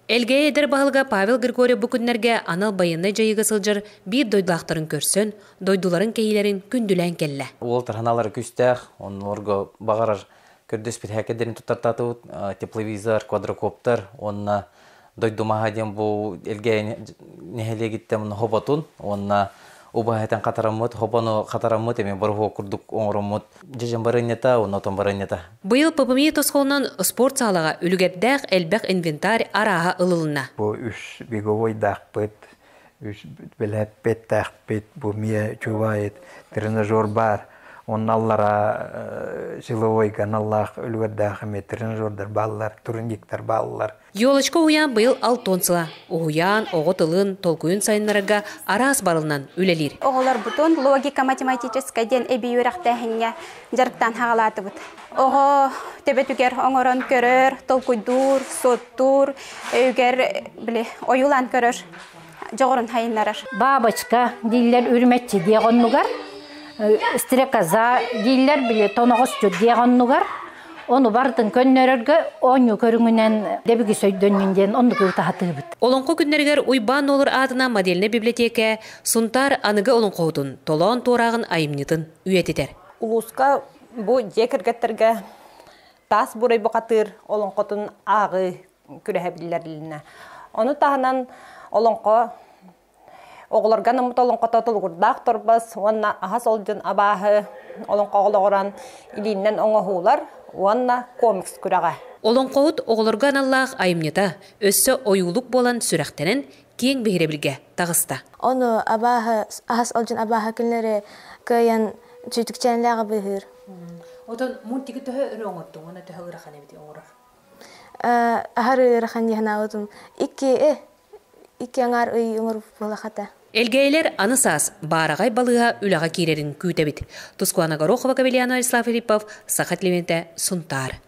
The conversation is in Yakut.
Элгээйи эдэр баһылыга Павел Григорьев бу күннэргэ анал байыаннай дьайыыга сылдьар биир дойдулаахтарын көрсөн, дойдуларын кэһиилэрин күндүлээн кэллэ. Уолтар ханаалара күүстээх, оннорго баҕарар көрдөспүт хээкэдэрин туттартаатыбыт тепловизор, квадрокоптер уонна дойду маһа диэн бу Элгээйи нэһилиэгиттэн хоботун уонна убаһытын хатараммыт, хобону хатараммыт эми боруһуок курдук оҥороммут дьэдьэн барынньата уонна отон барынньата. Быйыл ППМИ тосхолунан спорт саалаҕа үлүгэрдээх элбэх инвентарь арааһа ылылынна. Бу үс беговойдаахпыт, үс бэлэппэттээхпит, бу миэ чубайыт тренажер бар. Онно аллара силовойга аналлаах үлүгэрдээх эмиэ тренажердар бааллар, турниктар бааллар. Елочка уһуйаан быйыл алтон сыла. Уһуйаан оҕо тылын, толкуйун сайыннарарга араас барылынан үлэлиир. Оҕолорбутун логика математическая диэн эбии үөрэхтээһиҥҥэ дьарыктаан хаҕалаатыбыт. Оҕо төбөтүгэр оҥорон көрөр, толкуйдуур, суоттуур, өйүгэр били ойуулаан көрөр дьоҕурун хайыннарар. Бабочка дииллэр үрүмэччи диэх оннугар, стрекоза дииллэр били тоноҕосчут диэх оннугар ону барытын көннөрөргө оонньуу көрүҥүнэн дэбиги сөйдөннүн диэн оннук ытаһатыыбыт. Олоҥхо күннэригэр Уйбаан Нуолур аатынан модельнай библиотека Сунтаар аныгы олоҥхоһутун Толоон туорааҕын айымньытын үйэтитэр. Улууска бу дьиэ кэргэттэргэ таас бурай бухатыыр олоҥхотун ааҕыы күрэһэ биллэрилиннэ. Ону таһынан олоҥхо оҕолорго анаммыт олоҥхото толугурдаах торбос уонна аһас олдьун абааһы олоҥхоҕо олоҕуран илииннэн оҥоһуулар уонна комикс күрэҕэ. Олоҥхоһут оҕолорго аналлаах айымньыта өссө ойуулук буолан сүрэхтэнэн киэҥ биһирэбилгэ таҕыста. Ону абааһы аһас олдьун абааһы күннэри кыайан сүүтүкчээнлээҕи быыһыыр. Отон мультиги төһө өрө оҥордуҥ уонна төһө ыарахан эбит оҥорор? Аһары ыарахан дии санаабытым. Икки икки аҥаар ый оҥорбут буолахата. Элгээйилэр аны саас баараҕай балыыһа үлэҕэ киирэрин күүтэбит. Тускуана Горохова, Кавелиана Вячеслав Филиппов, Саха телевидениетэ, Сунтаар.